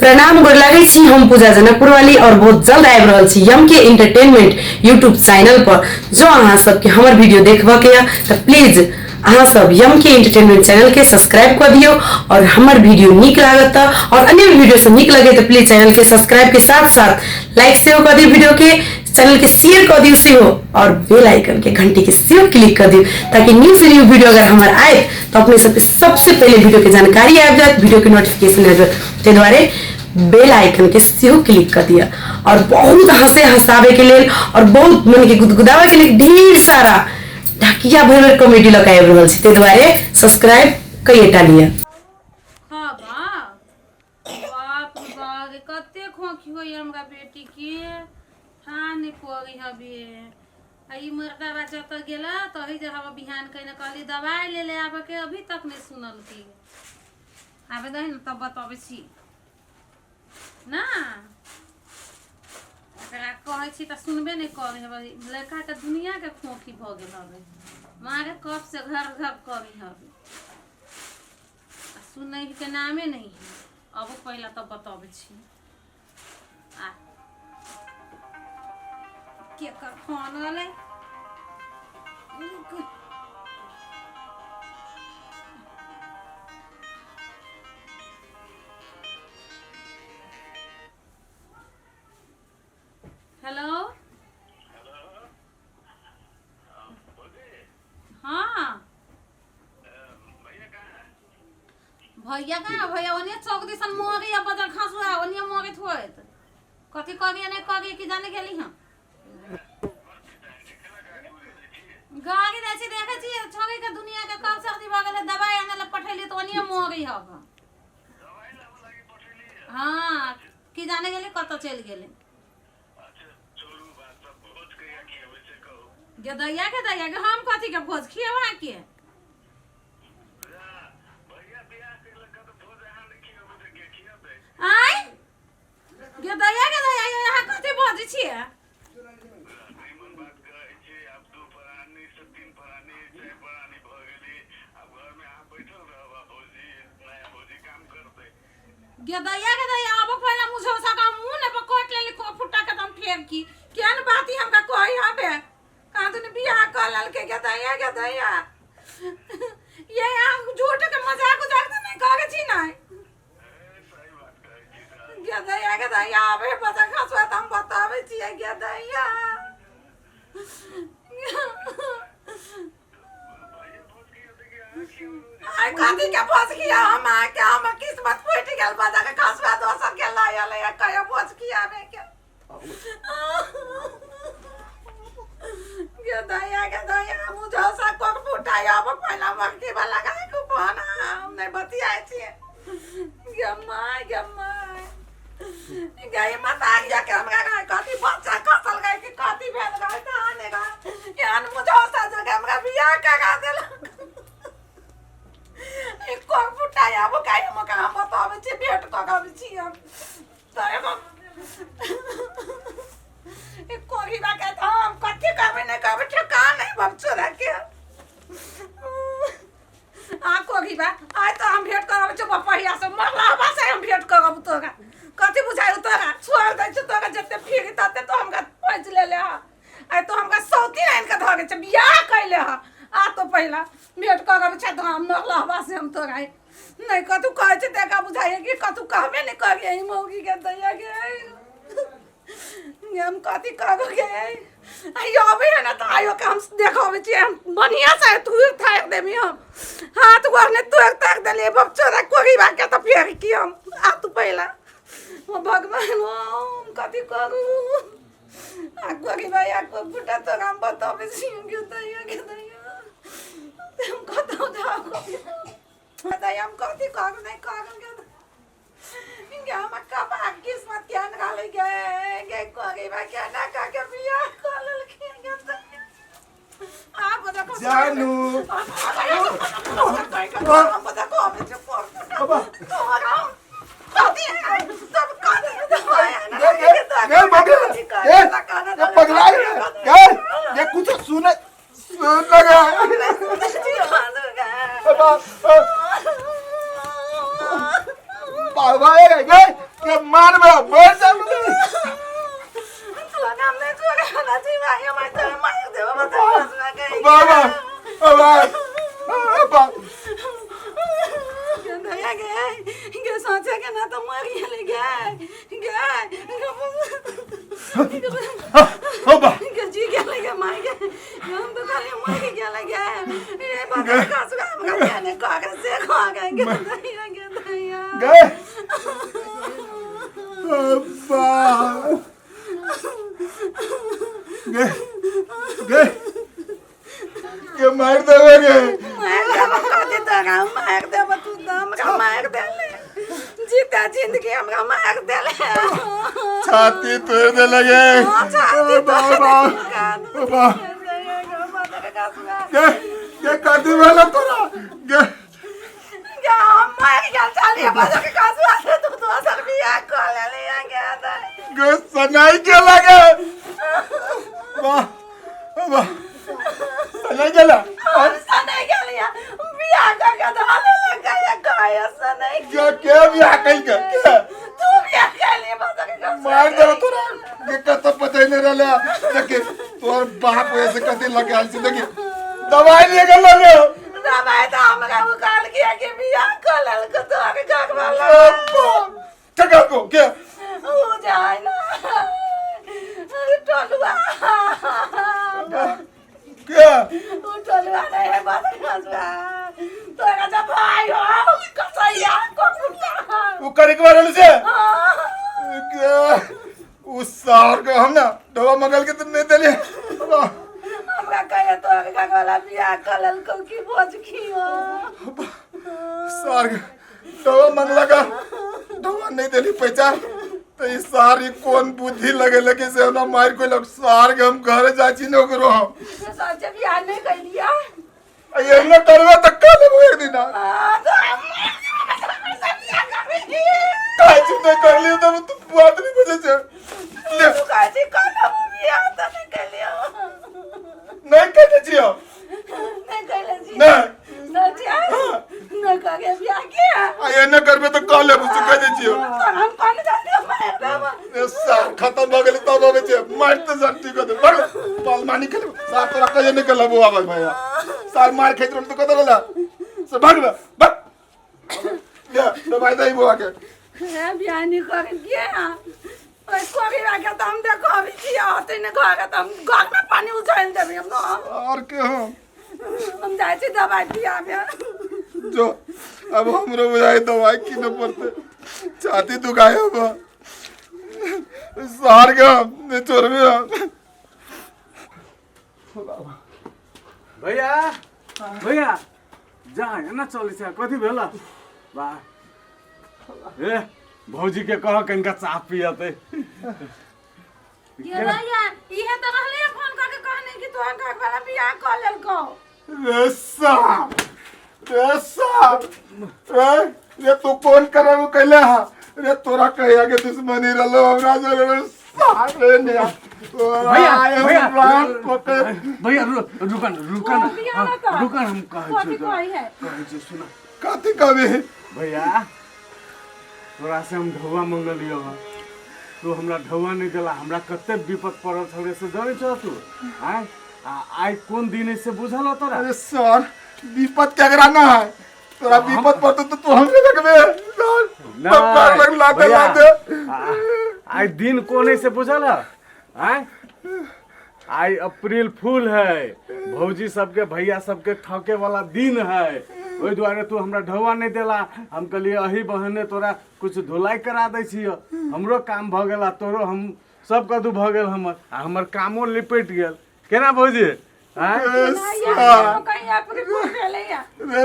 प्रणाम, गोर लागै छी। हम पूजा जनकपुर वाली और बहुत जल्द आबि रहल छी यम के एंटरटेनमेंट यूट्यूब चैनल पर। जो अहाँ सबके हमर वीडियो देखबऽ के यऽ तऽ प्लीज अहाँ सब यम के एंटरटेनमेंट चैनल के सब्सक्राइब कऽ दियौ और हमर वीडियो नीक लागत तऽ और अन्य वीडियो सब नीक लगे तऽ प्लीज चैनल के सब्सक्राइब के साथ साथ लाइक सेहो कऽ दियौ, वीडियो के चैनल के शेयर कऽ दियौ सेहो और बेल आइकन के घंटी के सेहो क्लिक कऽ दियौ, ताकि न्यू से न्यू वीडियो अगर हमर आयत तऽ अपने सबके सबसे पहिले वीडियो के जानकारी आबि जायत, वीडियो के नोटिफिकेशन आबि जायत। ताहि दुआरे बेल आइकन के सेहो क्लिक कऽ दिअ। और बहुत हंसे हंसाबे के लेल और बहुत मन के गुदगुदावे के लेल ढेर सारा ढकिया भरि भरि कॉमेडी लऽ के आबि रहल छी, ताहि दुआरे सब्सक्राइब कइएटा लिअ। हाँ बाप बाप रे बाप रे, कते खोखी होइए हमरा बेटी के, ठान नहि पड़ै हबे। आ ई मर्दाबा जतऽ गेला तही जे हम बिहान कहिने कहली दवाइ ले ले आबऽ के, अभी तक नहि सुनलकै। आबे दही ने तब बतबै छी ना। एकरा कहै छी तऽ सुनबे नहि करै हबै। लड़काके दुनियाके खोखी भऽ गेल हबै, मारे कब से घर घर करी हबै आ सुनैके नामे नहि है। अबो पहिला तब बतबै छी। आ केकर फोन एलै? हेलो, हाँ भैया, कहाँ भैया? ओने चौक दिसन मरे या बजर खसुआ ओने मरैत होइत। कथी करिए नहि करिए कि जाने गेली हम। गाड़ी जाइ छी, देखै छी छोड़ी के दुनिया के कब सर्दी भऽ गेलै। दवाइ आनै लए पठेली तऽ ओनिये मरै हब। हाँ, की जाने गेली कतऽ चलि गेलै। गे दैया, के दैया के हम कथी के भोज खिएब अहाँके? आँय गे दैया, के दैया, अहाँ कथी बजै छियै? गे दैया, गे दैया, अब पहिला मुझे सका मुंह ने पकड़ लेली को फुटा के दम फेर की केहन बात ही हमका कही हबे। कहाँ तूने बियाह कर ललके? गे दैया, गे दैया, ये यहाँ झूठ के मजाक उजाक तो नहीं करे छी ना? गे दैया, गे दैया, आबे पता खसुआ त हम बताबै छियै। गे दैया, आइ कथी के भोज खिया हम अहाँके? हमर किस्मत फूटि गेल। बजा के खसुआ दोसर के लऽ एलै, कहियो भोज खियाबे के। गे दैया, गे दैया, मुझे कोक फुटाइ। अब पहिला मक्की वाला गाय को बना हम नहीं बतियाइ छियै। गे my, गे my, गे माता के हमरा गाय कथी बच्चा खसल गाय कि कथी भेल गाय कहाँ गाय? एहन मुझे जगह हमरा बियाह करा देलक। कोक फुटाइ आब गाय हम कहाँ बताबै छी? भेंट कऽ के अबै छी हम तऽ एगो कोरी के तऽ हम कथी करबै नहि करबै ठेकान नहीं बपचोरा के। आ कोरी बा, आइ तऽ हम भेंट करब छौ बपहिया से। मरला हवा से हम भेंट करब तोरा। कथी बुझाइ तोरा? छोड़ दै छौ तोरा, जते फिरी तते तो हमरा पैंच ले ले। आइ तो हमरा सौती आनि के धरे छै, बियाह कैले ह। आ तो पहिला भेंट करब छै तऽ हम मरला हवा से हम तोरा नहि कतू कहै छै। देखा बुझाइए कि कतू कहबे नहि करिए ई मौगी के। दैया के हम कथी कहबो गे? आइयो अबै है ना तऽ आइयो के हम देखबै छियै। हम बढ़िया से तू थाक देबी। हम हाथ गोर ने तोड़ ताक देलियै बपचोरा कोरी बा के। तऽ फेर की हम? आ तू पहिला। ओ भगवान, हम कथी करू? आ कोरी भाई, आ को फुटा तो हम बताबै छियै। गे दैया, गे दैया, हम कतौ जाउ? दैया, हम कथी करू नहि करू? गे गे, हमर कपार किस्मत केहन रहलै। गे गे कोरी बा, केना कऽ के बियाह कऽ लेलखिन? गे आब देखो। जानू। ये बगल ये ये पगला है ये ये कुछ सुने सुन लगा। बाबा, बाबा, ये ये के मारबे मर जाबे। तू नाम नहीं छोड़े वाला छी भाई, हम तो मार देबो बता के। बाबा बाबा बाबा दया गे गे सोचे के ना तो मर गेले गे गे हो बा गे जी गेले गे मार गे, हम तो खाली मर गेले गे। रे बाबा कसुआ हमरा के ने कह के से खा गे गे दया गे दया गे बाबा गे गे के मार देबे गे। मार देबो कथी तोरा, मार देबो तू तो हमरा मार देले, जीता जिंदगी हमरा मार देले, छाती तोड़ देले गे। छाती बाबा बाबा गे गे कथी भेलो तोरा गे? मार गेल चलिए बजा के कसुआ से तू दोसर बियाह कऽ लेली गे। गे सनाई के लगे वाह वाह सनाई गेला। हम सनाई गेलिया बियाह कऽ के धऽ लेलक गए सनाई के के बियाह कइल के के तू बियाह कैली बजा के कसुआ मार देबो तोरा के कत पतैने रहले। देखी तोर बाप ऐसे कथी लगे आयल छै, देखी दवाई ले गेल ले। दवाई तऽ हमरा ओ कहल कि बियाह कऽ लेलक तोहर घरवाला। ठका को के ओ जाय ना टोलुआ के ओ टोलुआ नहीं है बस कसुआ तोरा जब भाई हो कसैया कुकुर। उ करे के बारे से के उ सार के हम ना दवा मंगल के तो नहीं देलिए। हमरा कहे तोहर घरवाला बियाह कऽ लेलकौ कि भोज खियो। सार के दवा मंगला का दवा नहीं देली पैसा तो ई सारी कौन बुद्धि लगे लगे से हमरा मार कोई लग सार के हम घर जा छी न ओकरो हम सोचे बियाह नहीं कैलिया। ये न करबे त का लेबो एक दिन। हाँ, तो हम बियाह करबी। काहे छी नहीं करली तब तू बात नहीं बुझे छे ले। तू कहै छी कऽ लेबो बियाह तऽ नहीं कैलियो। नहीं कहने छियो। नहीं कैले छी। नहीं। नहीं छियै? नहीं करके बियाह किया। आ ये न करबे त का लेबो से कह दे छियो। तऽ हम कोन जानी मारि देबो। ए सार खत्म भ गेलै तब अबै छै मार त सब ठीक हो दे बड़ बाल मानी के सार तोरा कहियो नहीं लेबो आबै भैया सार मार खाइत रहल त कत रहल से भाग बे भाग ले दवाई दई बुआ के। हे बियाह नहीं करे किया ओइ कोरी के तऽ हम देखबै छियै होतै ने घर तऽ हम घरमे पानी उछालि देबै हम न। और के हम जाइ छी दवाइ पियाबे। जो अब हमरो बुझाई दवाई किने पड़ते, छाती दुखाए अब सार के नहीं छोड़बे हम। भैया भैया जा एना चलै छै कथी भेल? वाह ए भौजी के कह कनिका चाह पियतै। ये भैया इहे तऽ रहलै फोन कऽ के कहने कि तोहर घरवाला बियाह कऽ लेलकौ। रे साहब रे साहब रे रे तू कौन करब कैले हा रे? तोरा कहिया के दुश्मनी रहलो हमरा से रे साहब रे निया भैया भैया प्राण पकड़। भैया रुकन रुकन बियाह ना कर। रुकन हम कहै कथी छियौ। कहै है? कहै छियौ सुन। कथी कहबी? भैया तोरा से हम ढौआ मंगलियौ हँ, तू हमरा ढौआ नहि देला। हमरा कते विपद पड़ल छलै से जानै छह तू? आँय आ आइ कोन दिन है से बुझल हो तोरा? अरे सर विपद केकरा ना है, तोरा विपद पड़तो तो तू हमरे लगबे सर। नहीं, लग लाते भैया, लाते। आइ दिन कोन है से बुझल है? आँय आइ अप्रैल फूल है, भौजी सबके भैया सबके ठके वाला दिन है। ओहि दुआरे तू हमरा ढौआ नहि देला। हम कहलियै अही बहाने तोरा कुछ धुलाई करा दै छियौ, हमरो काम भऽ गेल आ तोरो हम सब कदू भऽ गेल हमर आ हमर कामो निपटि गेल। केना भौजी? आँय? कहीं अप्रैल फूल भेलैया? रे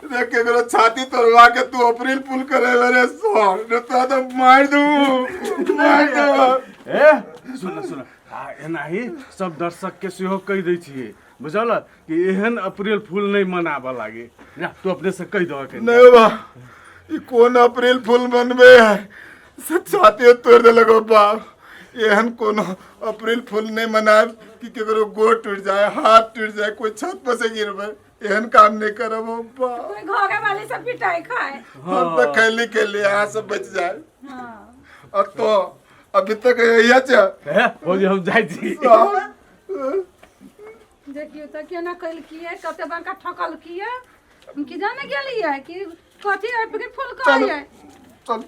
रे केकरो छाती तोड़वा के तू अप्रैल फूल करे रे सर? रे तोरा तो मार दू मार दू। ए सुन सुन आ एनाही सब दर्शक के सेहो कहि दै छियै बुझल कि एहन अप्रैल फूल नहि मनाबऽ लागे। जा तू अपने से कहि दह कनि। नहीं बा ई कोन अप्रैल फूल मनबे है से छाती तोड़ देलक हो बाप। एहन कोनो अप्रैल फूल नहीं मनायब कि केकरो गोड़ टूट जाए हाथ टूट जाए कोई छत पर से गिरबे, एहन काम नहीं करब हो बाप। कोई घरे वाली सब पिटाई खाए। हम तो खेली खेली यहाँ सब बच जाए। हाँ। आ तो अभी तक यही छै। हे भौजी, हम जाइ छी। देखियौ तऽ केना कैलकियै, कते बड़का ठकलकियै। हम की जाने गेलियै कि कथी अप्रील फूल कहैयै। चल।